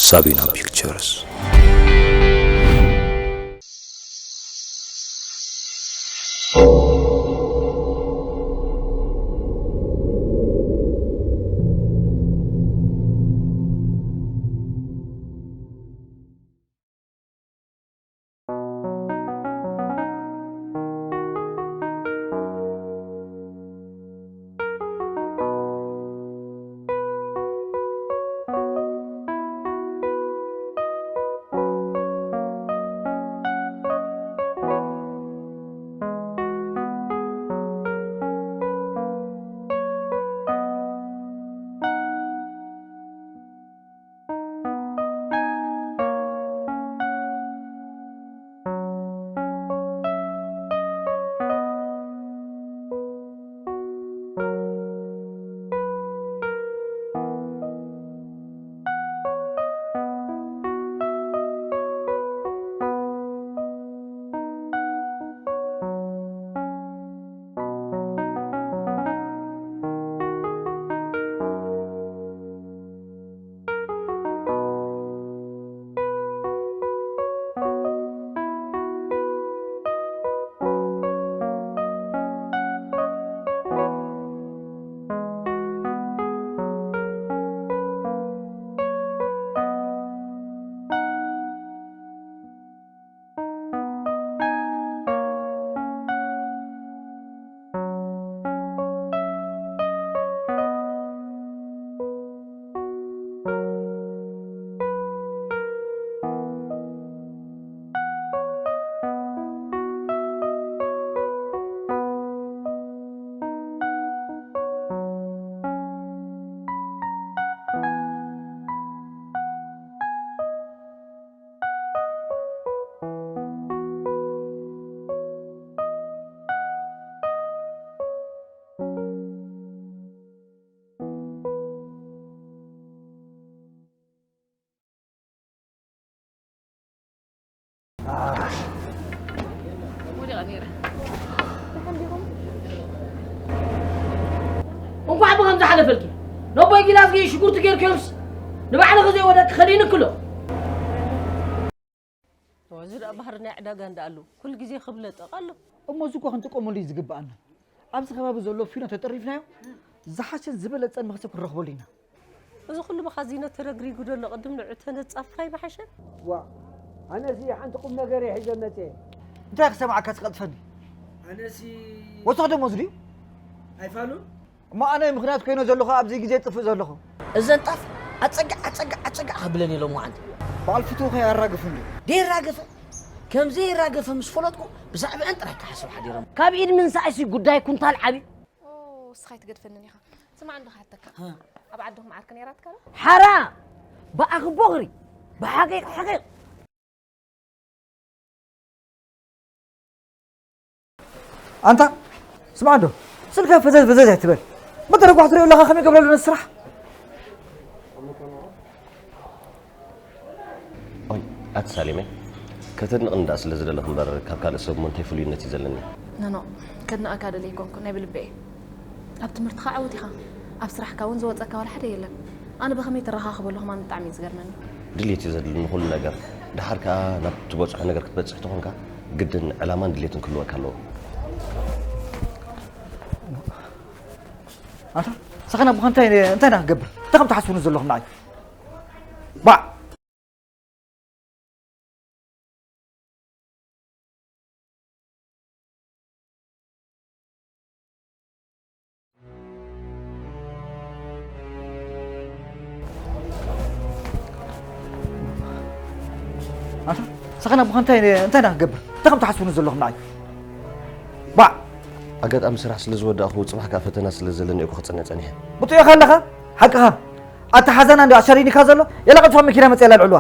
ሳቢና ፒክቸርስ። እንኳዕ ብኸም ዝሓለፈልኪ። ነቦይ ጊላዝጊ ሽጉርቲ ጌርክዮምስ ንባዕልኺ ዘይወደቂ ከዲንክሎ። እዚ ደኣ ባህሪ ናይ ዕዳጋ እንዳ ኣሉ ኩሉ ግዜ ክብለጠቕ ኣሎ። እሞ እዚ እኮ ክንጥቀመሉ እዩ ዝግብኣና። ኣብዚ ከባቢ ዘሎ ፊኖ ተጠሪፍናዮ ዝሓሸን ዝበለጸን መኽሰብ ክንረኽበሉ ኢና። እዚ ኩሉ መኻዚኖ ተረግሪጉ ዘሎ ቅድም ንዑ ተነጻፍካ ይምሓሸ። ዋ ኣነሲ ሓንቲ ቁም ነገር እየ ሒዘ መጽየ። እንታይ ክሰምዓካ ትቐጥፈኒ? ኣነሲ ወስኽ ደሞ ዝድዩ? ኣይፋሉን። እሞ ኣነ ምኽንያት ኮይነ ዘለኹ ኣብዚ ግዜ ጥፍእ ዘለኹ። እዘን ጣፍ ኣጸጋዕ ኣጸጋዕ ኣጸጋዕ ከብለን ኢሎም ዓንቲ። በዓል ፍትውኸ ኣራግፍ እንዶ? ደይራገፈ። ከም ዘይራገፈ ምስ ፈለጥኩ ብዛዕባአን ጥራይ ክሓስብ ሓዲሮም። ካብ ኢድ ምንሳእሲ ጉዳይ ኩንታል ዓቢ። ኦ እስኻ ኣይትገድፈንን ኢኻ። ስማዕ እንዶ ክሓተካ። ኣብ ዓድኹም ዓርኪ ነይራትካ ዶ? ሓራ ብኣኺ ቦኽሪ ብሓቂቕ ሓቂቕ። ኣንታ ስማዕ እንዶ ስልከ ፈዘዝ ፈዘዝ ኣይትበል። መተረጓሕ ትሪኦ ኣለኻ ከመይ ገብረሉ ነዚ ስራሕ። ኦይ ኣቲ ሳሌመ ከተድንቕኒ ደኣ ስለ ዝደለኹ እምበር ካብ ካልእ ሰብ እሞ እንታይ ፍሉይነት እዩ ዘለኒ? ኖኖ ከድንቐካ ደልየ ኣይኮንኩን ናይ ብልበይ እየ። ኣብ ትምህርትኻ ዕዉት ኢኻ። ኣብ ስራሕካ እውን ዝወጸካ ዋላ ሓደ የለን። ኣነ ብኸመይ ተረኻኽቦ ኣለኹም ኣነ ብጣዕሚ እዩ ዝገርመኒ። ድሌት እዩ ዘድሊ ንኹሉ ነገር። ደሓር ከኣ ናብ ትበጽሖ ነገር ክትበጽሕ ተኾንካ ግድን ዕላማን ድሌትን ክህልወካ ኣለዎ። ኣታ ሰኸና ብኸ እንታይ እንታይ ኢና ክገብር እንታይ ከም ትሓስቡኒ ዘለኹም ንዓይ ባዕ ኣታ ሰኸና ብኸ እንታይ እንታይ ኢና ክገብር እንታይ ከም ትሓስቡኒ ዘለኹም ንዓይ ባዕ ኣጋጣሚ ስራሕ ስለ ዝወዳእኹ ጽባሕ ከኣ ፈተና ስለ ዘለኒ እኮ ክጽነ ጸኒሐ። ብጥዑኻ ኣለኻ ሓቅኻ ኣታ ሓዛና እንዲ ኣሻሪኒካ ዘሎ የላ ቀልጥፋ መኪና መጽያ ላልዕልዋ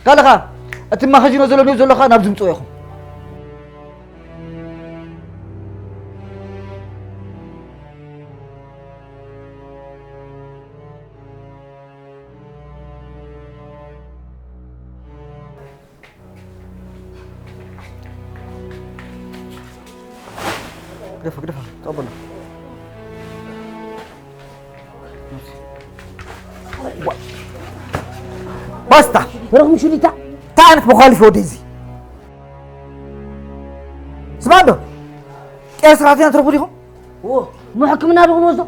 ካልኻ እቲ ማኸዚኖ ዘሎ ኒው ዘለኻ ናብ ዝምጽኡ ኢኹም ግደፋ ግደፋ ተቐበሎ። ባስታ! በረኹም ሽሊታ! እንታይ ዓይነት መዃሊፍ ወደይ እዚ? ስማዕ እንዶ! ቄር ሰራሕተኛ ትረኽቡ ዲኹም? እዎ፣ እሞ ሕክምና ዶ ክንወስዶ?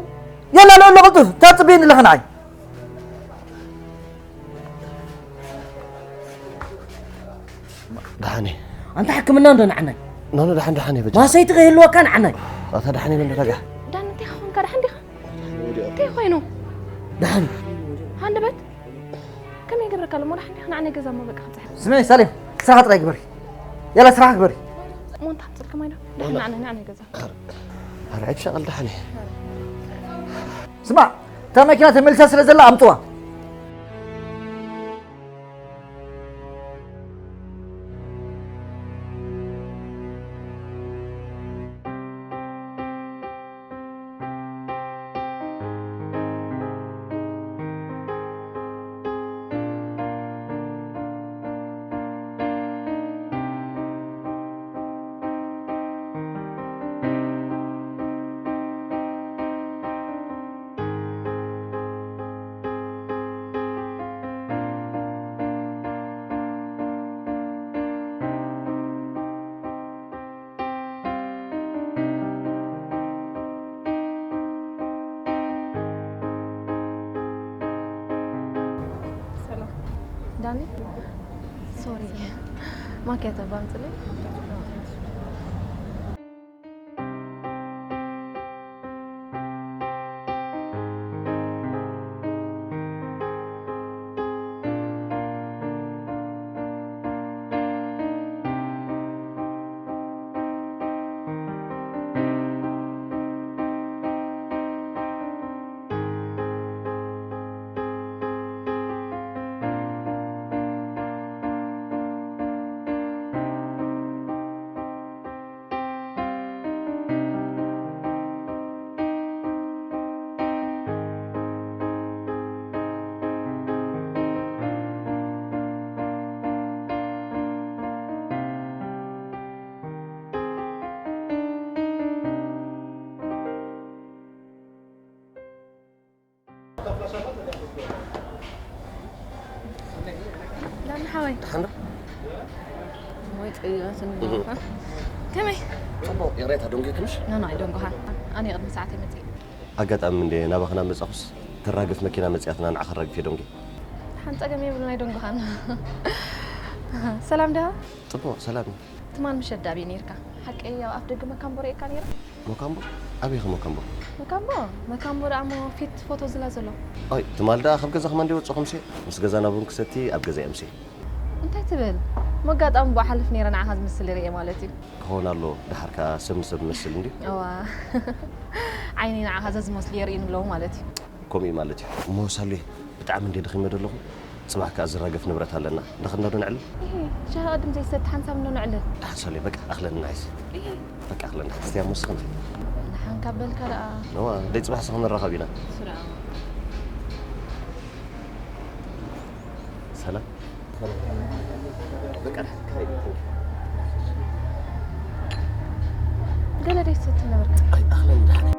የላ፣ ሎ፣ ሎ፣ ቅልጡፍ! እንታይ ትጽበየኒ ኣለኺ ንዓይ? ደሓን እየ። ኣንታ ሕክምና እንዶ ንዓናይ? ኖ፣ ኖ፣ ደሓን፣ ደሓን እየ በጃ። ማሰይቲ ከይህልወካ ንዓናይ? ኣታ ደሓን እየ፣ እንዶ ረጋ። ዳን፣ እንታይ ኾንካ? ደሓን ዲኻ? እንታይ ኮይኑ? ደሓን። ሃንደበት? ከመይ ይገብረካ ኣሎ? እሞ ደሓን ዲኻ? ንዓናይ ገዛ እሞ በቃ ክትሕር። ስምዒ ሳሌም፣ ስራሕ ጥራይ ግበሪ። የላ ስራሕ ግበሪ። እሞ እንታይ ኣምፅልካ ማይ ዶ? ደሓን ንዓናይ፣ ንዓናይ ገዛ። ኣረ፣ ኣይትሻቐል፣ ደሓን እየ። ስማዕ፣ እታ መኪና ተመሊሳ ስለ ዘላ ኣምፅዋ። ሰላም። ዳኒ፣ ሶሪ። ማኪያቶ ባምጽለይ። ዳኒ ሓወይ። ደሓን ዶ? ወይ ቅያትን እህ። ከመይ? ጽቡቕ፣ ይቕሬታ ደንጒኽምሽ? ኖ፣ ኖ፣ ኣይደንጎኻን። ኣነ ቅድሚ ሰዓት እየ መጽእ። ኣጋጣሚ እንደ ናባኽና መጻኹስ፣ ተራግፍ መኪና መጽያትና ንዓኻ ከራግፍ እየ ደንጉየ። ሓንቲ ጸገም የብሉን፣ ኣይደንጎኻን። ሰላም ዲኻ? ጽቡቕ፣ ሰላም እዩ። ትማል ምሸት ዳኣ ኣበይ ነይርካ? ሓቀይ ኣብ ኣፍ ደገ መካምቦ ርኤካ ነይረ? ሞካምቦ? ኣበይ ኸ ሞካምቦ? መካምቦ? መካምቦ ደኣ እሞ ፊት ፎቶ ዝላ ዘሎ። ኣይ፣ ትማል ደኣ ካብ ገዛ ከማን ደይወጻኹምሲ፣ ምስ ገዛና ቡን ክሰቲ ኣብ ገዛ እየምሲ። እንታይ ትብል? ሞ ኣጋጣሚ ብኡ ሓልፍ ነይረ ንዓኻ ዝመስል ርኤ ማለት እዩ። ክኸውን ኣሎ፣ ደሓር ከኣ ሰብ ንሰብ ይመስል እንድዩ። እዋ። ዓይነይ ንዓኻ ዘዝመስሉ የርእዩኒ ኣለዉ ማለት እዩ። ከምኡ እዩ ማለት እዩ። እሞ ሳሉየ፣ ብጣዕሚ እንድየ ደኺመ ዘለኹ። ጽባሕ ከኣ ዝራገፍ ንብረት ኣለና። ንኽድና ዶ ነዕልል? እሂ፣ ሻሂ ቅድም ዘይሰቲ ሓንሳብ እንዶ ነዕልል። ደሓን ሳሉየ፣ በቃ ኣኽለኒ ንዓይስ። እሂ። በቃ ኣኽለኒ። እስቲ ኣብ ወስኽን። ንሓንካ በልካ ደኣ። ነዋ፣ ደይ ጽባሕ ስኽ ንራኸብ ኢና። ስራ። ሰላም። በቃ፣ ካይ። ገለ ደይ ትሰቲ ነበርካ። ኣይ፣ ኣኽለኒ ደሓን።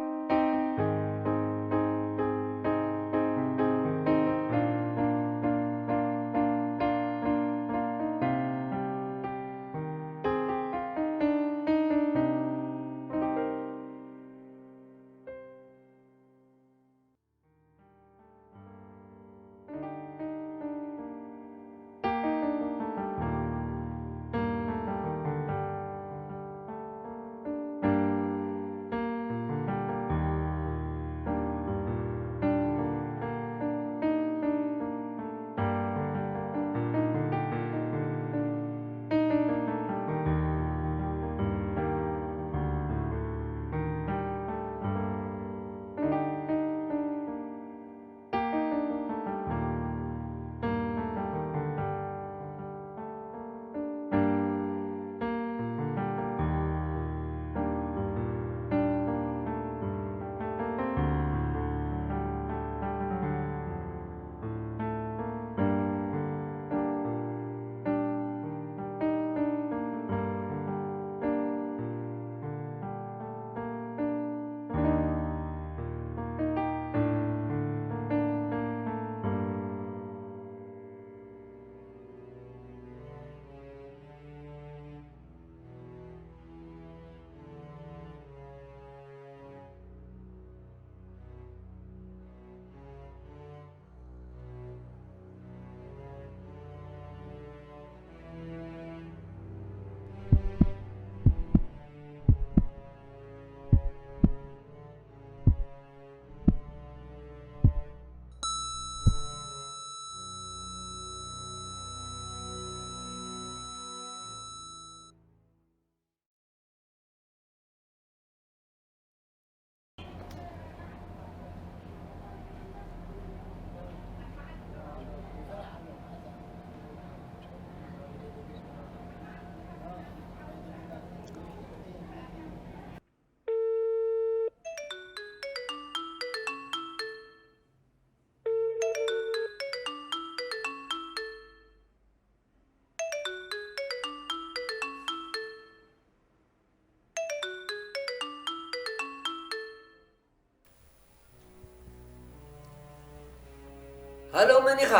ሃሎ፣ መን ኢኻ?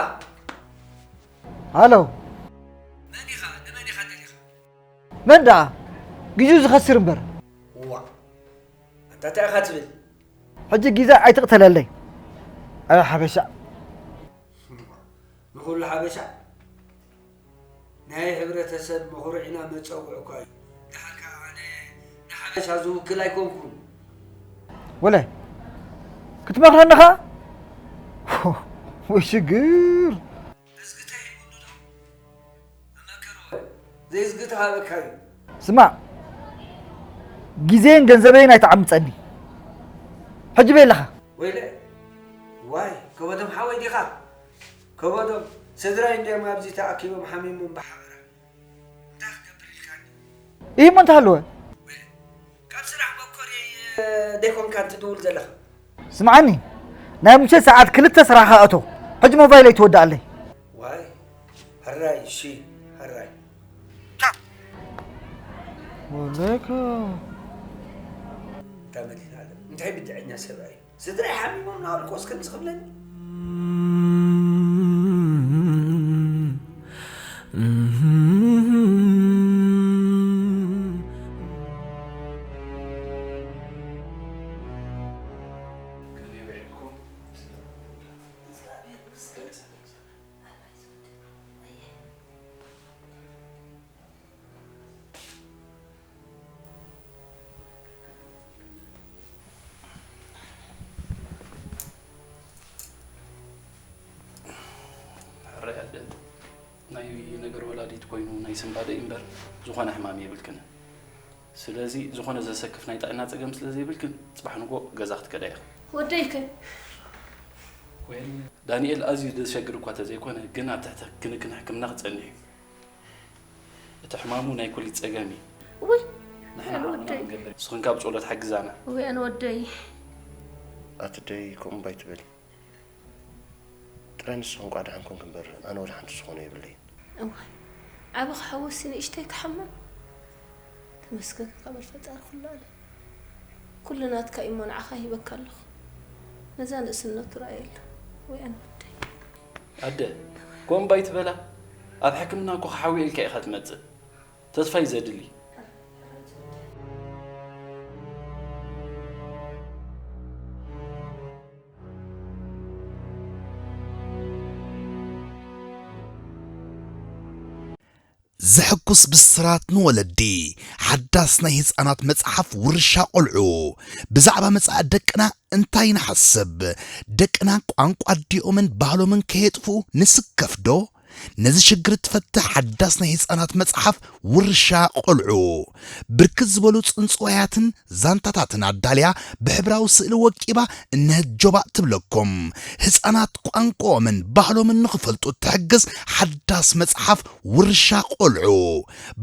ሃሎ። መን ኢኻ? ንመን ኢኻ ደሊኻ? መን ደኣ? ግዜኡ ዝኸስር እምበር። እዋ፣ ኣንታ እንታይ ኢኻ ትብል? ሕጂ ግዜ ኣይትቕተለለይ። ኣይ ሓበሻ። ንኹሉ ሓበሻ ናይ ሕብረተሰብ መኹርዒና መጸውዒ እኳ እዩ። ደሓር ከኣ ኣነ ንሓበሻ ዝውክል ኣይኮንኩን። ወለ ክትመኽረኒ ኸኣ? ወይ ሽግር። እዝግተ ሂቡሉ ዶ? መመከርወ ዘይዝግተ ሃበካ እዩ። ስማዕ፣ ግዜን ገንዘበይን ኣይትዓምጸኒ። ሕጂ በይ ኣለኻ። ወይለ ዋይ ከበዶም ሓወይ ዲኻ? ከበዶም ስድራይ እንዲዮም ኣብዚ ተኣኪቦም ሓሚሞም ብሓበራ እንታይ ክገብር ኢልካኒ? ይህ ሞ እንተሃለወ ካብ ስራሕ መኮርየይ ደይኮንካ እንትድውል ዘለኻ? ስምዓኒ፣ ናይ ምሸት ሰዓት ክልተ ስራሕኻ እቶ። ሕጂ ሞባይለይ ትወድኣለይ። ዋይ ሕራይ እሺ ሕራይ ወለካ እንታይ መድኃኒዓለም እንታይ ብድዐኛ ሰብኣይ ስድራይ ሓሚሞም ናበልኩ እስከ ንዝኽብለኒ ሕራይ ኣደ ናይ ነገር ወላዲት ኮይኑ ናይ ስንባደ እዩ እምበር ዝኾነ ሕማም የብልክን። ስለዚ ዝኾነ ዘሰክፍ ናይ ጥዕና ጸገም ስለ ዘይብልክን ጽባሕ ንጎ ገዛ ክትከዳ ኢኽን። ወደይከ ወይን ዳንኤል ኣዝዩ ዘሸግር እኳ ተዘይኮነ ግን ኣብ ትሕቲ ክንክን ሕክምና ክጸንሕ እዩ። እቲ ሕማሙ ናይ ኩሊት ጸገም እዩ። ውይ ንሕና ኣነ ዓቕምና ወደይ ክንገብር እዩ። ንስኽን ካብ ጸሎት ሓግዛና። ወይ ኣነ ወደይ ኣትደይ ከምኡ ባይትበሊ ጥራይ ንስኺ እንቋዕ ደሓን ኮንኪ እምበር ኣነ ወላ ሓንቲ ዝኾኖ የብለይን። እዋይ ዓቢ ክሓወሲ ንእሽተይ ክሓማ ተመስገን ካብ ፈጣሪ ኩሉ ኣለ ኩሉ ናትካ እሞ ንዓኻ ሂበካ ኣለኹ ነዛ ንእስነቱ ረኣየሉ ወይ ኣነ ወደይ ኣደ ኮምባይ ትበላ ኣብ ሕክምና እኮ ክሓዊ ኢልካ ኢኻ ትመጽእ ተስፋይ ዘድሊ ዘሐጉስ ብስራት ንወለዲ፣ ሓዳስ ናይ ህጻናት መጽሓፍ ውርሻ ቆልዑ። ብዛዕባ መጻኢ ደቅና እንታይ ንሓስብ? ደቅና ቋንቋ ኣዲኦምን ባህሎምን ከየጥፍኡ ንስከፍ ዶ? ነዚ ሽግር እትፈትሕ ሓዳስ ናይ ህጻናት መጽሓፍ ውርሻ ቆልዑ። ብርክት ዝበሉ ጽንጽዋያትን ዛንታታትን ኣዳልያ ብሕብራዊ ስእሊ ወቂባ እነሀት ጆባእ ትብለኩም። ህጻናት ቋንቋኦምን ባህሎምን ንኽፈልጡ እትሕግዝ ሓዳስ መጽሓፍ ውርሻ ቆልዑ።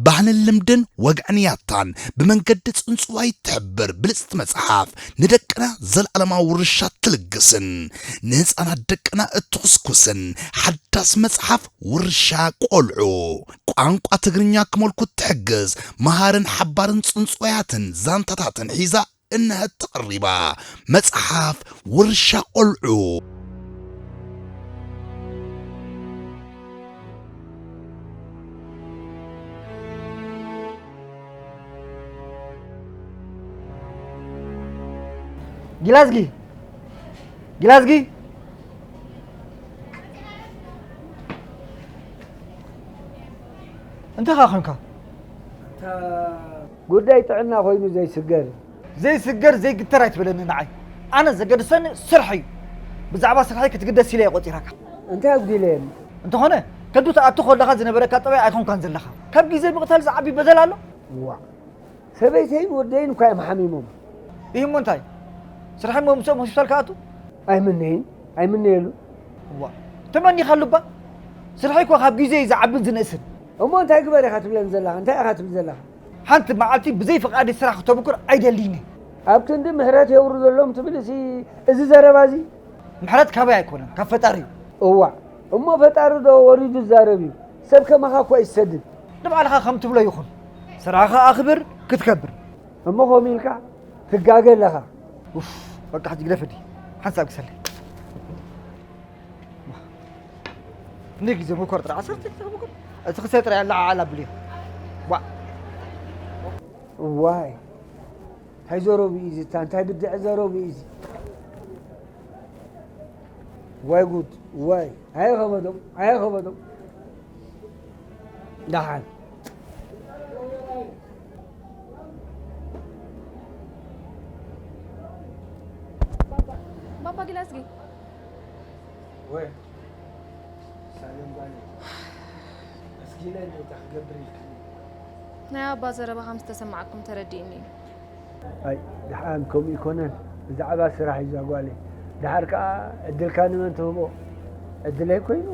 ባህልን ልምድን ወግዕን ያታን ብመንገዲ ጽንጽዋይ እትሕብር ብልጽቲ መጽሓፍ ንደቅና ዘለዓለማዊ ውርሻ ትልግስን ንህጻናት ደቅና እትኹስኩስን ሓዳስ መጽሓፍ ውርሻ ቆልዑ። ቋንቋ ትግርኛ ክመልኩ እትሕግዝ መሃርን ሓባርን ጽንጽዋያትን ዛንታታትን ሒዛ እነሀት ተቐሪባ። መጽሓፍ ውርሻ ቆልዑ። ጊላዝጊ ጊላዝጊ እንታይ ኻ ኾንካ? ጉዳይ ጥዕና ኮይኑ ዘይስገር ዘይስገር ዘይግተር ኣይትበለኒ ንዓይ ኣነ ዘገድሰኒ ስርሐይ እዩ ብዛዕባ ስርሐይ ክትግደስ ኢለ እየ ቆፂረካ እንታይ ኣጉዲለየኒ እንተኾነ ከዱ ትኣቱ ከለኻ ዝነበረካ ጠባይ ኣይኮንካን ዘለኻ ካብ ግዜ ምቕታል ዝዓቢ በደል ኣሎ ዋ ሰበይተይን ወደይን እኳ እዮም ሓሚሞም ይህ እሞ እንታይ ስርሐይ እሞ ምስኦም ሆስፒታል ክኣቱ ኣይምነይን ኣይምነየሉ ዋ ተመኒኻ ሉባ ስርሐይ እኮ ካብ ግዜ እዩ ዝዓብን ዝንእስን እሞ እንታይ ግበር ኢኻ ትብለኒ ዘለኻ እንታይ ኢኻ ትብል ዘለኻ ሓንቲ መዓልቲ ብዘይ ፍቓደይ ስራሕ ክተብኩር ኣይደልይን እየ ኣብ ክንዲ ምሕረት የውርደሎም ትብል እሲ እዚ ዘረባ እዚ ምሕረት ካበይ ኣይኮነን ካብ ፈጣሪ እዩ እዋዕ እሞ ፈጣሪ ዶ ወሪዱ ዝዛረብ እዩ ሰብ ከማኻ እኳ ይሰድድ ንባዕልኻ ከም ትብሎ ይኹን ስራኻ ኣኽብር ክትከብር እሞ ከምኡ ኢልካ ትጋገ ኣለኻ ኡፍ በቃ ሕጂ ግደፈዲ ሓንሳብ ክሰለይ ንግዜ ምኮር ጥራሕ ዓሰርተ ደቂቕ ምኮር። እቲ ክልተ ጥራሕ ኣለዓዓል ኣብልዮ። ዋ። እዋይ። እንታይ ዘረቡ እዩ እዚ? እታ እንታይ ብድዐ ዘረቡ እዩ እዚ? ዋይ ጉድ፣ ዋይ። ኣየ ኸበዶም፣ ኣየ ኸበዶም። ደሓን። ባባ፣ ባባ ግላስጊ። ወይ፣ ሳሌም ጓለይ፣ ኣስጊነ እንዴታ ክገብር ኢልክኒ። ናይ ኣባ ዘረባ ከም ዝተሰማዓኩም ተረዲእኒ እዩ። ኣይ፣ ደሓን ከምኡ ይኮነን። ብዛዕባ ስራሕ እዩ እዛ ጓለይ። ደሓር ከኣ ዕድልካ ንመን ትህቦ? ዕድለይ ኮይኑ።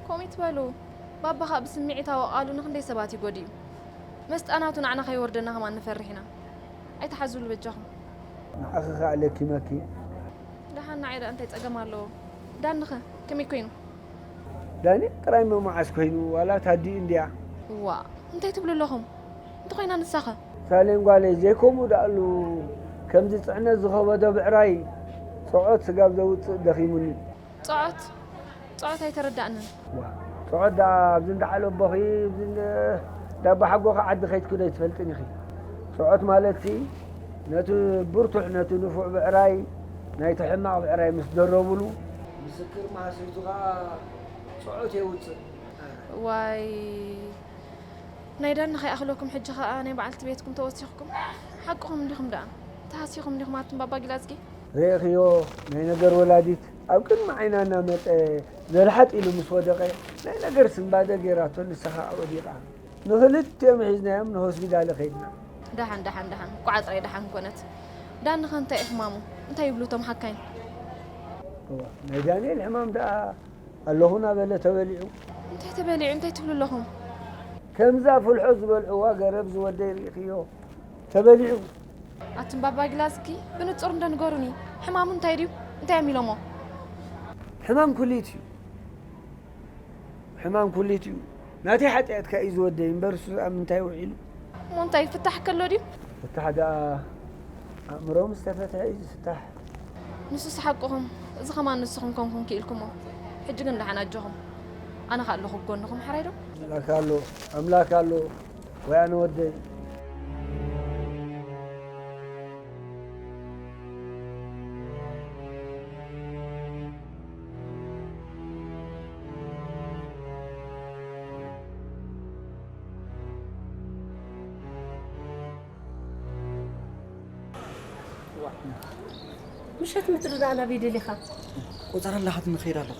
ከምኡ ይትበሉ። ባባ ከኣ ብስምዒታዊ ቃሉ ንክንደይ ሰባት እዩ ጎዲኡ። መስጣናቱ ንዓና ከይወርደና ከማን ንፈርሕ ኢና። ኣይትሓዙሉ በጃኹም። ንዓኺ ከኣ ለኪመኪ። ደሓን ንዓይ ደኣ እንታይ ጸገም ኣለዎ? ዳንኸ ከመይ ኮይኑ? ዳኒ ጥራይ መማዓስ ኮይኑ ዋላ ታዲኡ እንድያ። ዋ፣ እንታይ ትብሉ ኣለኹም? እንተኾይና ንሳኸ? ሳሌም ጓለይ ዘይከምኡ ደኣሉ ከምዚ ጽዕነት ዝኸበዶ ብዕራይ ጸዖት ስጋብ ዘውጽእ ደኺሙኒ። ጸዖት? ጸዖት ኣይተረዳእንን። ዋ፣ ጸዖት ደኣ ኣብዚ እንዳ ዓለቦኺ፣ ኣብዚ እንዳ ዳባ ሓጎኺ ዓዲ ከይድኪ ዶ ኣይትፈልጥን ኢኺ? ጸዖት ማለትሲ ነቲ ብርቱዕ፣ ነቲ ንፉዕ ብዕራይ፣ ናይቲ ሕማቕ ብዕራይ ምስ ደረቡሉ፣ ምስክር ማህሰይቱ ኸኣ ጸዖት የውጽእ። ዋይ፣ ናይ ዳኒ ከይኣኽለኩም ሕጂ ኸኣ ናይ በዓልቲ ቤትኩም ተወሲኽኩም። ሓቅኹም እንዲኹም ደኣ። ተሃሲኹም እንዲኹም ኣቱም ባባ ጊላዝጊ። ርኢኽዮ፣ ናይ ነገር ወላዲት ኣብ ቅድሚ ዓይና እናመጸ ዘልሓጥ ኢሉ ምስ ወደቐ፣ ናይ ነገር ስንባደ ገይራቶ ንሳ ኸኣ ወዲቓ። ንኽልቲኦም ሒዝናዮም ንሆስፒታል ከይድና። ደሓን፣ ደሓን፣ ደሓን። ቋዕጽረይ ደሓን ኮነት። ዳኒ ኸ እንታይ እዩ ሕማሙ? እንታይ ይብሉ እቶም ሓካይም? እዋ፣ ናይ ዳንኤል ሕማም ደኣ ኣለኹ እናበለ ተበሊዑ። እንታይ ተበሊዑ? እንታይ ትብሉ ኣለኹም? ከምዛ ፍልሖ ዝበልዕዋ ገረብ ዝወደይ ርኢኽዮ? ተበሊዑ። ኣቱም ባባ ግላስኪ ብንጹር እንዶ ንገሩኒ። ሕማሙ እንታይ ድዩ? እንታይ እዮም ኢሎሞ? ሕማም ኩሊት እዩ። ሕማም ኩሊት እዩ። ናተይ ሓጢኣትካ እዩ ዝወደይ እምበር እሱ ኣብ ምንታይ ውዒሉ? እሞ እንታይ ፍታሕ ከሎ ድዩ? ፍታሕ ደኣ ኣእምሮ ምስ ተፈትሐ እዩ ዝፍታሕ። ንሱስ ሓቅኹም፣ እዚ ኸማን ንስኹም ኮንኩም ክኢልኩሞ። ሕጂ ግን ደሓን ኣጆኹም። ኣነ ኸኣ ኣለኹ ብጎንኹም፣ ሓራይ ዶ? ኣምላክ ኣሎ፣ ኣምላክ ኣሎ። ወይ ኣነ ወደይ። ምሸት ምድሪ ደኣ ናበይ ደሊኻ? ቆጸራ ኣላኻትኒ ክኸይድ ኣለኹ።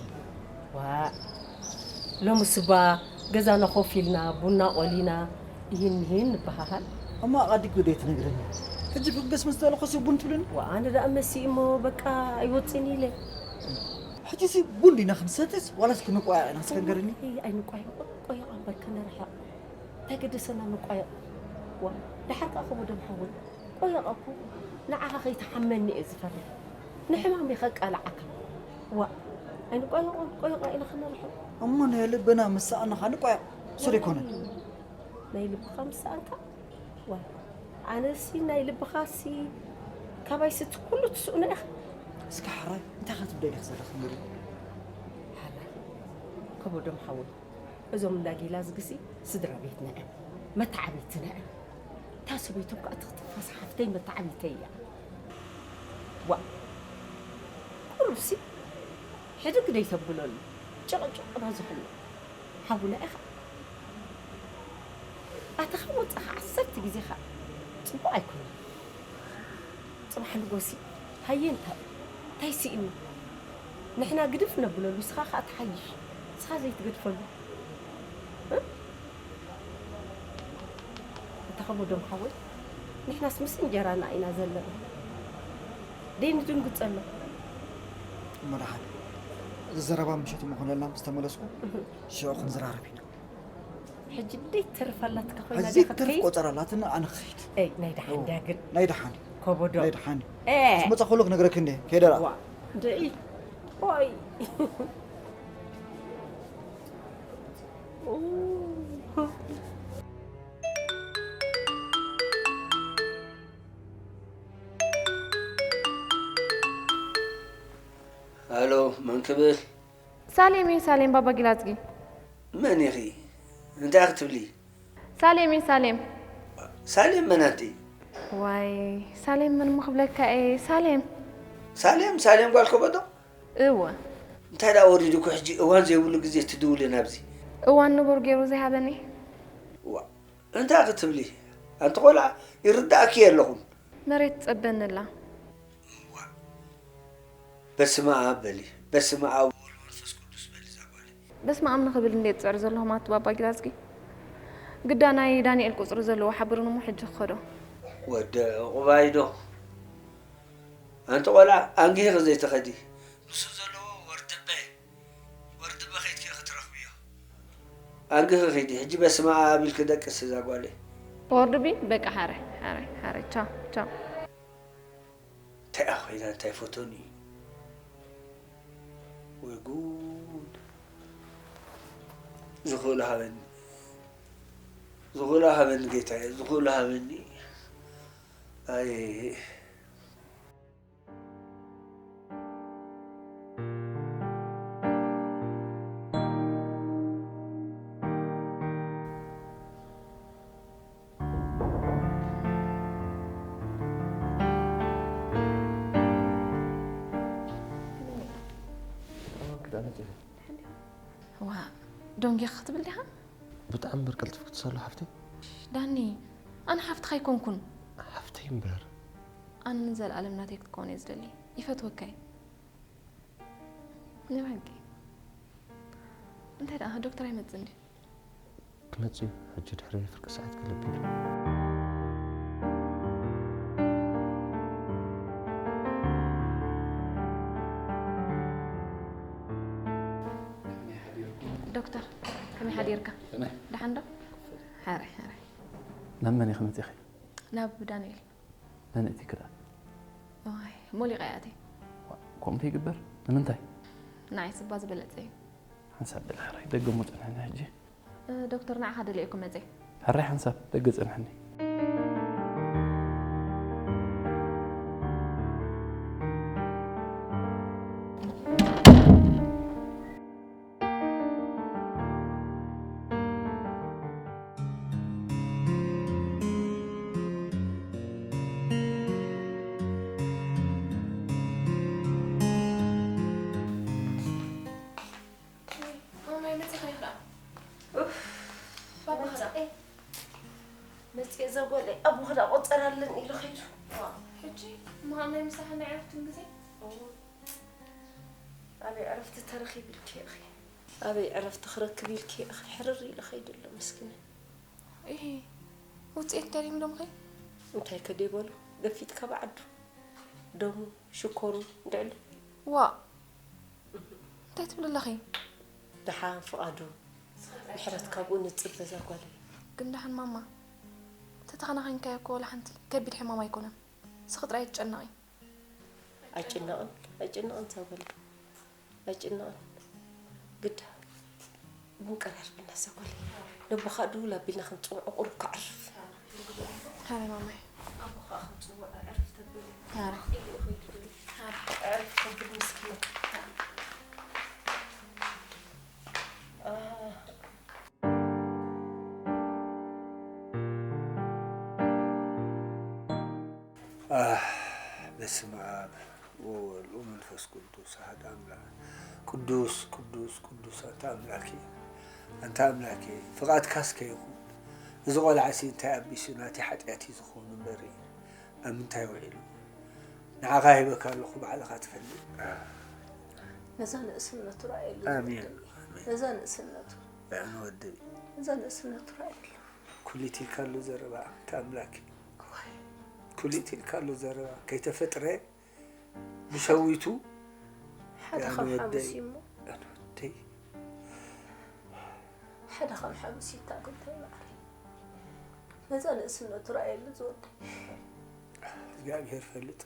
ዋእ፣ ሎምስ እባ ገዛና ኮፍ ኢልና፣ ቡና ቆሊና፣ ይህን ይህን ንበሃሃል። እሞ ኣቓዲግኪ ዶ ኣይትነግርኒ? ሕጂ ፍግስ ምስ በልኩሲ ቡን ትብልኒ? ዋእ፣ ኣነ ደኣ መሲእ እሞ በቃ ኣይወጽእን ኢለ። ሕጂሲ ቡን ዲና ክንሰትስ ዋላስ ክንቆያየቕ ኢና? እስከ ንገርኒ። እይ፣ ኣይንቋየቕ፣ ቆየቕ እምበር ከነርሕቕ። እንታይ ገደሰና ንቋየቕ? ዋእ፣ ደሓር ከኣ ከበዶም ሓወይ። ቆየቐ እኮ ንዓኻ ከይትሓመኒ እየ ዝፈርሕ። ንሕማመይ ከቃልዓካ። ዋእ፣ ኣይንቆየቖ፣ ቆየቓ ኢለ ከነርሕቕ። እሞ ናይ ልብና ምስ ሰኣንኻ ንቆየቕ። እሱ ዶ ኣይኮነን? ናይ ልብኻ ምስ ሰኣንካ? ዋእ፣ ኣነሲ ናይ ልብኻሲ ካባይሲ እቲ ኩሉ ትስእኖ ኢኻ። እስከ ሕራይ፣ እንታይ ኢኻ ትብለኒ ዘለኺ ንገሪኒ? ሕራይ፣ ከበዶም ሓወይ። እዞም እንዳ ጊላዝግሲ ስድራ ቤትና እዮም፣ መተዓብይትና እዮም። እታ ሰበይቶም ከኣ ትኽትፋስ ሓፍተይ መተዓብይተይ እያ። ዋእ፣ ቁሩብሲ ሕድግ ደይተብለሉ፣ ጭቕጭቕ በዝሑሉ። ሓውና ኢኻ። ኣተኻ ወጻኻ ዓሰርተ ግዜ ኸኣ ጽቡቕ ኣይኮነን። ጽባሕ ንጎሲ ሃየ እንታይ፣ እንታይ ስኢኑ? ንሕና ግድፍ ነብለሉ፣ ንስኻ ኸኣ ትሓይሽ። ንስኻ ዘይትገድፈሉ። እ? እታ ኸበዶም ሓወይ፣ ንሕናስ ምስ እንጀራና ኢና ዘለና። ደይንድንግጸሎም። እሞ ደሓን፣ እዚ ዘረባ ምሸት እሞ ኾነልና ምስ ተመለስኩ፣ እህ። ሽዑ ክንዘራረብ ኢና። ሕጂ ደይ ትተርፍ ኣላትካ ኮይና ሕጂ ዲኻ ትተርፍ ክትከይድ? ቆጸራ ኣላትና፣ ኣነ ክኸይድ። ኤይ፣ ናይ ደሓን ኦ፣ ድያ ግን? ናይ ደሓን እዩ። ከበዶ። ናይ ደሓን እዩ። ኤ። ምስ መጻ ከሎ ክነግረኪ እንደ፣ ከይደ ደኣ። ዋ፣ ደይ። ኦይ። ኡ። ሃሎ፣ መን ክብል? ሳሌም እዩ፣ ሳሌም ባባ ጊላጽጊ። መን ኢኺ? እንታይ ክትብሊ? ሳሌም እየ፣ ሳሌም። ሳሌም መን ኣንቲ? ዋይ፣ ሳሌም መን እሞ ክብለካ እየ? ሳሌም። ሳሌም፣ ሳሌም ጓል ከበዶ? እወ። እንታይ ደኣ ወሪዱኪ ሕጂ እዋን ዘይብሉ ግዜ ትድውሊ ናብዚ? እዋን ንቡር ገይሩ ዘይሃበኒ። ዋ፣ እንታይ ክትብሊ? ኣንቲ ቆልዓ፣ ይርዳእኪ የለኹን። መሬት ትጸበኒ ኣላ። እዋ። በስመ ኣብ በሊ፣ በስመ ኣብ ወወልድ ወመንፈስ ቅዱስ በሊ እዛ ጓለይ። በስመ ኣብ ንኽብል እንድየ ዝጽዕር ዘለኹ ኣቲ ባባ ጊራዝጊ። ግዳ ናይ ዳንኤል ቁጽሪ ዘለዎ ሓብሩኒ እሞ ሕጂ ክኸዶ። ወዲ ዕቑባይ ዶ? ኣንቲ ቆልዓ ኣንጊህኺ ዘይትኸዲ። ንሱ ዘለዎ ወርድበ፣ ወርድበ ኸይድኪ ክትረኽብዮ። ኣንጊህኺ ኺዲ፣ ሕጂ በስመ ኣብ ኢልኪ ደቅሲ እዛ ጓለይ። ወርድቢ፣ በቃ ሓራይ፣ ሓራይ፣ ሓራይ፣ ቻው፣ ቻው። እንታይ እያ ኮይና፣ እንታይ ፈተኑ እዩ? ወይ ጉድ። ዝኽእሎ ሃበኒ። ዝኽእሎ ሃበኒ ጌታየ፣ ዝኽእሎ ሃበኒ። ኣይ። ዋ፣ ዶንጌ ክትብል ዲኻ? ብጣዕሚ እምበር ቀልጢፍኪ ትሰሉ ሓፍተይ። ዳኒ፣ ኣነ ሓፍትኻ ኣይኮንኩን። ሓፍተይ እምበር። ኣነ ንዘለኣለም ናተይ ክትከውን እየ ዝደሊ። ይፈትወካ እየ። ናይ ብሓቂ። እንታይ ደኣ፣ ዶክተር ኣይመጽእን ድዩ? ክመጽእ እዩ። ሕጂ ድሕሪ ፍርቂ ሰዓት ክልብ ኢሉ። ዶክተር፣ ከመይ ሓዲርካ? ከመይ? ደሓን ዶ? ሓራይ፣ ሓራይ። ናብ መን ኢኺ መጺእኺ? ናብ ዳንኤል። መን እቲ ክዳ? ዋይ፣ ሞሊቐ እያ ኣትየ። ዋ፣ ከምኡ ይግበር? ንምንታይ? ንዓይ ስባ ዝበለጸ እዩ። ሓንሳብ በል ሕራይ፣ ደገ እሞ ጽንሕኒ ሕጂ። እ፣ ዶክተር፣ ንዓኻ ደልየ እኮ መጽየ። ሕራይ ሓንሳብ ደገ ጽንሕኒ። ማማይ፣ መጺኻ ኢኻ ደኣ? ኡፍ፣ ባባ ኸዳ? መጺኤ፣ መጺኤ እዛ ጓለይ ኣቦ ኸዳ ቆጸር ኣለኒ ኢሉ ኸይዱ። ዋ፣ ሕጂ እሞ ኣብ ናይ ምሳሕን ናይ ዕረፍትን ግዜ? እዎ። ኣበይ ዕረፍቲ ተረኺቡ ኢልኪ ኢኺ? ኣበይ ዕረፍቲ ክረክብ ኢልኪ ኢኺ? ሕርር ኢሉ ኸይዱ ኣሎ መስኪናይ። ኢሂ፣ ውጽኢት ደልዮም ዶምኺ? እንታይ ከ ደይበሉ? ገፊጥካ ብዓዱ። ደሙ፣ ሽኮሩ፣ ድዕሊ። ዋእ! እንታይ ትብሊ ኣለኺ? ደሓን ፍቓዱ፣ ምሕረት ካብኡ ንጽበ እዛ ጓለይ። ግን ደሓን ማማ፣ ተተኸናኺንካዮ እኮ ወላ ሓንቲ ከቢድ ሕማም ኣይኮነን። ንስኺ ጥራይ ኣይትጨነቒ። ኣይጭነቕን፣ ኣይጭነቕን እዛ ጓለይ። ኣይጭነቕን። ግዳ ቡን ቀራርብልና እዛ ጓለይ። ነቦኻ ድውል ኣቢልና ክንጽውዖ ቁሩብ ከዕርፍ። ሃረ ማማይ። ኣቦኻ ክንጽውዖ ዕርፍ ተብሉ። ሃረ። ኢሉ ይኸይዱ ድብል። ሃረ። ዕርፍ ተብል ምስኪን። ኣህ። ኣህ፣ በስመ ኣብ ወወልድ ወመንፈስ ቅዱስ ኣሐድ ኣምላክ። ቅዱስ፣ ቅዱስ፣ ቅዱስ ኣንታ ኣምላኬ፣ ኣንታ ኣምላኬ፣ ፍቓድካስ ከይኹን። እዚ ቖልዓሲ እንታይ ኣቢሱ ናተይ ሓጢኣት እዩ ዝኸውን እምበር፣ ኣብ ምንታይ ውዒሉ? ንዓኻ ሂበካ ኣለኹ፣ ባዕልኻ ትፈልጥ። ነዛ ንእስነቱ ረኣየሉ ኣሜን፣ ዝወደይ። ኣሜን። ነዛ ንእስነቱ። ኣነ ወደይ። ነዛ ንእስነቱ ረኣየሉ። ኩሊት ኢልካ ኣሎ ዘረባ፣ ኣንታ ኣምላኬ። እዋይ። ኩሊት ኢልካ ኣሎ ዘረባ፣ ከይተፈጥረ ብሸዊቱ ሓደ ከም ሓሙስ እዩ እሞ። ኣነ ወደይ። ሓደ ከም ሓሙስ ይታገል እንታይ ማዕረ። ነዛ ንእስነቱ ረኣየሉ ዝወደይ። እግዚኣብሔር ፈልጥ።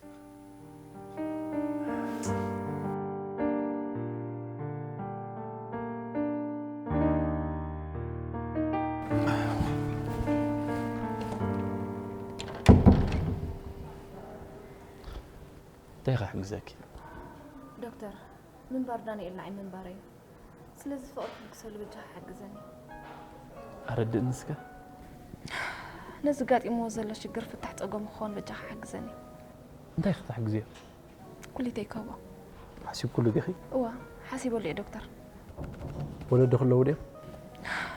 እንታይ ክሕግዘኪ? ዶክተር፣ ምንባር ዳንኤል ንዓይ ምንባረይ እዩ። ስለዚ ፍቕሪ ክልግሰሉ በጃኻ ሓግዘኒ። ኣረድእኒ እስከ። ነዚ ጋጢምዎ ዘሎ ሽግር ፍታሕ ጸገሙ ክኸውን በጃኻ ሓግዘኒ። እንታይ ክትሓግዝዮ? ኩሊተይ ክህቦ። ሓሲብኩሉ ዲኺ? እዋ፣ ሓሲበሉ እየ ዶክተር። ወለዲ ክለዉ ድዮም?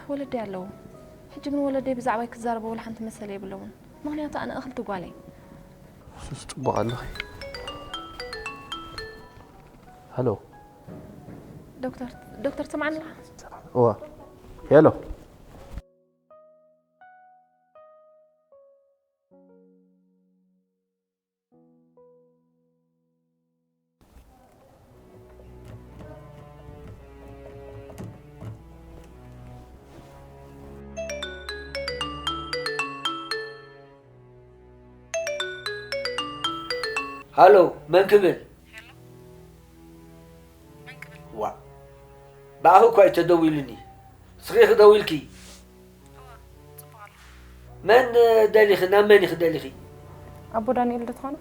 ወለደይ ኣለዉ። ሕጂ ግን ወለደይ ብዛዕባይ ክዛረቡ ወላ ሓንቲ መሰል የብሎምን። ምኽንያቱ ኣነ እኽልቲ ጓል እየ። እሱስ ጽቡቕ ኣለኺ። ሃሎ። ዶክተር፣ ዶክተር ትሰምዓኒ ኣለኻ? እዋ። ሄሎ። ሃሎ፣ መን ክብል? ዋ፣ ብኣኺ እኳ እዩ ተደዊሉኒ። ስኺ ክደዊልኪ? መን ደሊኺ? ናብ መን ኢኺ ደሊኺ? ኣቦ ዳንኤል ዶ ትኾኑ?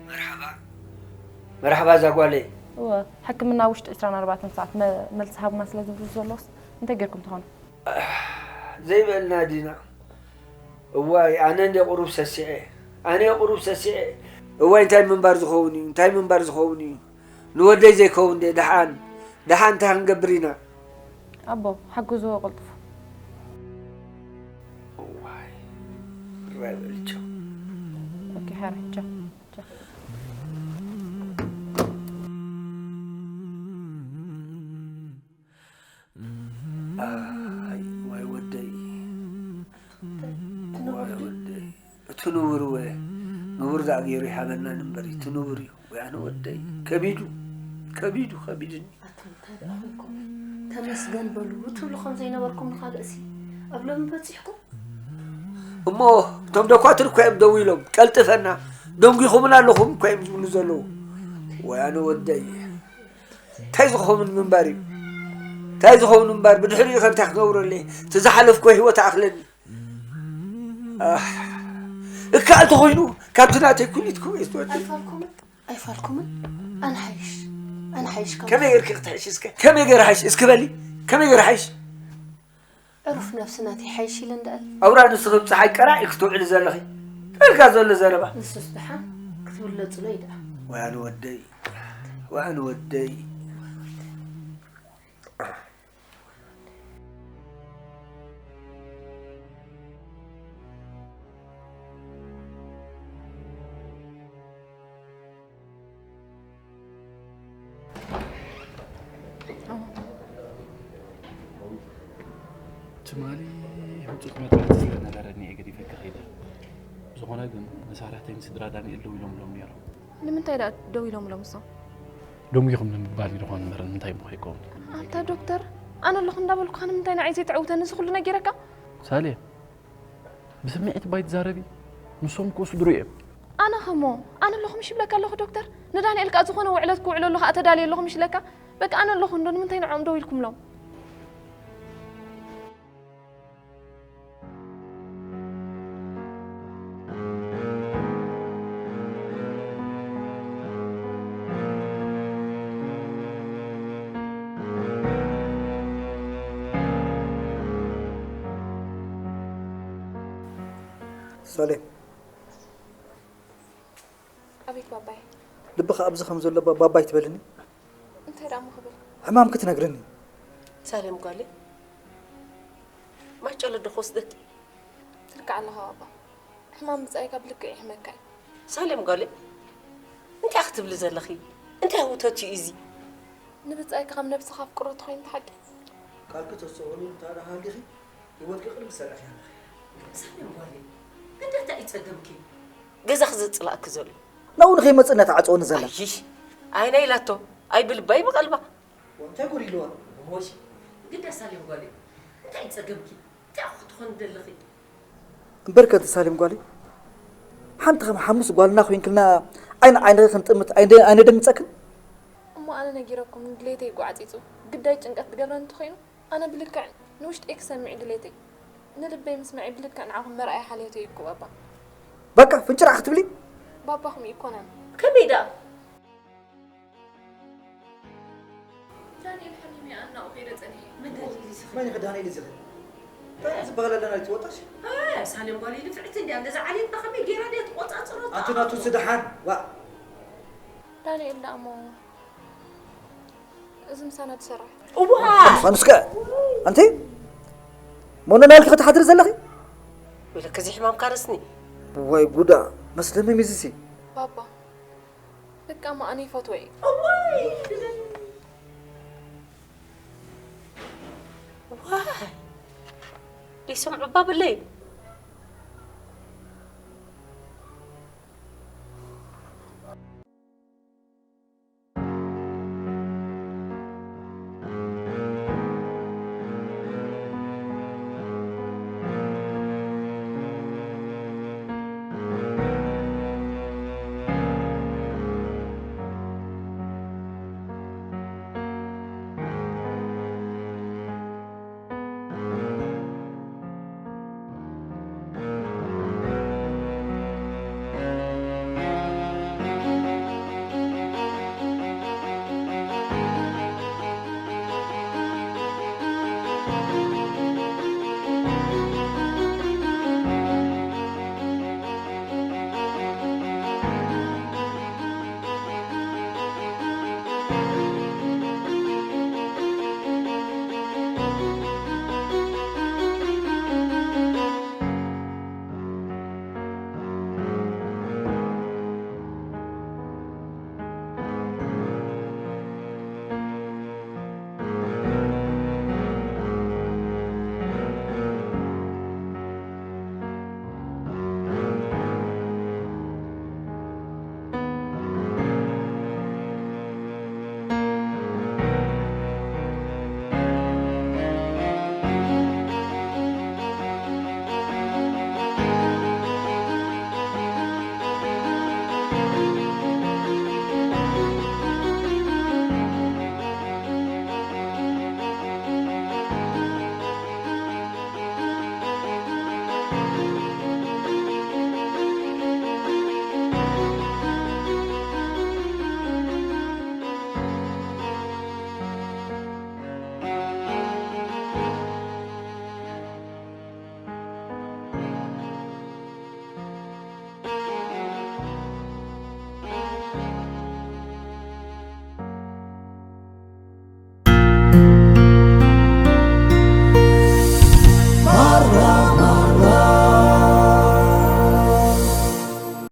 መርሓባ። መርሓባ እዛ ጓለይ። እወ፣ ሕክምና ውሽጢ ዕስራን ኣርባዕተን ሰዓት መ-፣ መልሲ ሃቡና ስለ ዝብሉ ዘለውስ እንታይ ጌርኩም ትኾኑ? ዘይበልና ዲና? እዋይ፣ ኣነ እንደ ቁሩብ ሰሲዐ። ኣነ ቁሩብ ሰሲዐ። እዋይ፣ እንታይ ምንባር ዝኸውን እዩ? እንታይ ምንባር ዝኸውን እዩ? ንወደይ ዘይከውን ድየ? ደሓን፣ ደሓን እንታይ ክንገብር ኢና? ኣቦ፣ ሓግዝዎ ቀልጥፉ። እዋይ፣ ራይ በልቸው። ኦኬ፣ ሓራይ፣ ቻው፣ ቻው። ኣይ፣ ዋይ ወደይ። ዋይ ወደይ። እቲ ንቡር ወ-፣ ንቡር ደኣ ገይሩ ይሃበና እምበር፣ እቲ ንቡር እዩ። ወይ ኣነ ወደይ። ከቢዱ፣ ከቢዱ፣ ከቢድኒ። ኣቱም እንታይ ደኣ ኮይንኩም? ተመስገን በሉ ትብሉ ከም ዘይነበርኩም ንኻልእሲ ኣብ ሎሚ በጺሕኩም? እሞ እቶም ደኳትር እኮ እዮም ደዊሎም፣ ቀልጥፈና፣ ደንጒኹምና ኣለኹም እኮ እዮም ዝብሉ ዘለዉ። ወይ ኣነ ወደይ። እንታይ ዝኸውን ምንባር እዩ? እንታይ ዝኸውን ምንባር? ብድሕሪኡ ከ እንታይ ክነብረለይ? እቲ ዝሓለፍኩ ህይወት ኣኽለኒ። ኣህ፣ እካ እንተኾይኑ ካብቲ ናተይ ኩሊት ክውዒ ትወዲ። ኣይፋልኩምን፣ ኣይፋልኩምን። ኣነ ሓይሽ፣ ኣነ ሓይሽ ካብ ከመይ ጌርኪ ክትሕሺ እስከ? ከመይ ጌር ሓይሽ? እስኪ በሊ፣ ከመይ ጌር ሓይሽ? ዕሩፍ ነብሲ ናተይ ሓይሽ ኢለ እንዳእል። ኣውራ ንስኺ ብፀሓይ ቀራዕ ክትውዕሊ ዘለኺ። ተልካ ዘሎ ዘረባ። ንሱስ ደሓን ክትብለጽሎ እዩ ደኣ። ወያን ወደይ፣ ወያን ወደይ። ትማሊ ህጹጽ መጥባሕቲ ስለ ነበረኒ እየ ገዲፈኪ ከይደ። ብዝኾነ ግን መሳርሕተይን ስድራ ዳንኤል ደው ኢሎምሎም ነይሮም። ንምንታይ ደኣ ደው ኢሎምሎም እሶም? ደንጒኹም ንምባል እዩ ዝኾነ እምበር ንምንታይ እሞ ከይከውን? ኣንታ ዶክተር፣ ኣነ ኣለኹ እንዳበልኩኻ ንምንታይ ንዓይ ዘይትዕውተኒ እዚ ኩሉ ነጊረካ? ሳሌ፣ ብስምዒት ባይ ትዛረቢ? ንሶም እኮ ስድሩ እዮም። ኣነ ኸሞ፣ ኣነ ኣለኹ ምሽ ይብለካ ኣለኹ ዶክተር? ንዳንኤል ከኣ ዝኾነ ውዕለት ክውዕለሉ ኸኣ ተዳልየ ኣለኹ ምሽ ይብለካ? በቃ ኣነ ኣለኹ እንዶ ንምንታይ ንዕኦም ደው ኢልኩምሎም? ሳሌም። ኣቤት ባባይ። ልብኻ ኣብዚ ከም ዘሎ ባ-፣ ባባይ ትበልኒ? እንታይ ደኣ እሞ ክብል? ሕማም ክትነግርኒ። ሳሌም ጓለይ፣ ማጨሎ ዶ ክወስደኪ? ትልክዕ ኣለኻ ባባ። ሕማም ብጻይካ ብልክዕ ይሕመካ እዩ። ሳሌም ጓለይ፣ እንታይ ኢኺ ትብሊ ዘለኺ? እንታይ ህውተት እዩ እዚ? ንብጻይካ ከም ነብስኻ ኣፍቅሮ ተኾይኑ ተሓቂ። ቃልኪ ተስተውዕሉ እንተ ደኣ ሃሊኺ፣ ህይወትኪ ቅድሚ ትሰርሒ ኣለኺ። ሳሌም ጓለይ፣ ግዳ እንታይ እዩ ጸገምኪ? ገዛኺ ዘጽላእኪ ዘሎ? ናብኡ ንኸይመጽእ እናተዓጸወኒ ዘላ። ኣይሽ፣ ኣይና ኢላቶ፣ ኣይ ብልባ፣ ኣይ ብቐልባ። እንታይ ጉድ ኢልዋ? እሞሽ፣ ግዳ ሳሌም ጓለይ፣ እንታይ እዩ ጸገምኪ? እንታይ ኢኺ ክትኾኒ ደለኺ? እምበርከ እቲ ሳሌም ጓለይ፣ ሓንቲ ከም ሓሙስ ጓልና ኮይንክልና ዓይኒ ዓይንኺ ክንጥምት ኣይነ-፣ ኣይነደንግጸክን? እሞ ኣነ ነጊረኩም ንድሌተይ ጓዕጺጹ ግዳይ ጭንቀት ዝገብረኒ እንተኾይኑ፣ ኣነ ብልክዕ ንውሽጠይ ክሰምዕ ድሌተይ፣ ንልበይ ምስማዐይ ብልክዕ ንዓኹም መርኣያ ሓልዮተይ እዩ እኮ ባባ። በቃ ፍንጭራዕ ክትብሊ? ባባኹም ኣይኮነን። ከመይ ደኣ? ዳንኤል ሓቢቢ፣ ኣናኡ ከይደ ጸኒሐ። መን ደልዩ ዝኽእል? መን ይኽዳነ ኢሉ ዝኽእል እንታይ ዝበሃል ኣለና ይትወጣሽ ሳሌም ጓል ንፍዕቲ እንድያ። እንደዛ ዓሌት ብኸመይ ገይራ ድያ ትቆጻጽሮ? ኣቲ ናቱ ስደሓን ዋ ዳንኤል ደኣሞ እዚ ምሳና ትሰርሕ እዋ ፋኑስከ ኣንቲ ሞኖ ናልኪ ክትሓድሪ ዘለኺ ወይለከ እዚ ሕማም ካረስኒ ወይ ጉዳ መስደመም ይዝሲ ባባ በቃ ማኣነ ይፈትወ እዩ እዋይ ዋይ ደይሰምዑ ባብለይ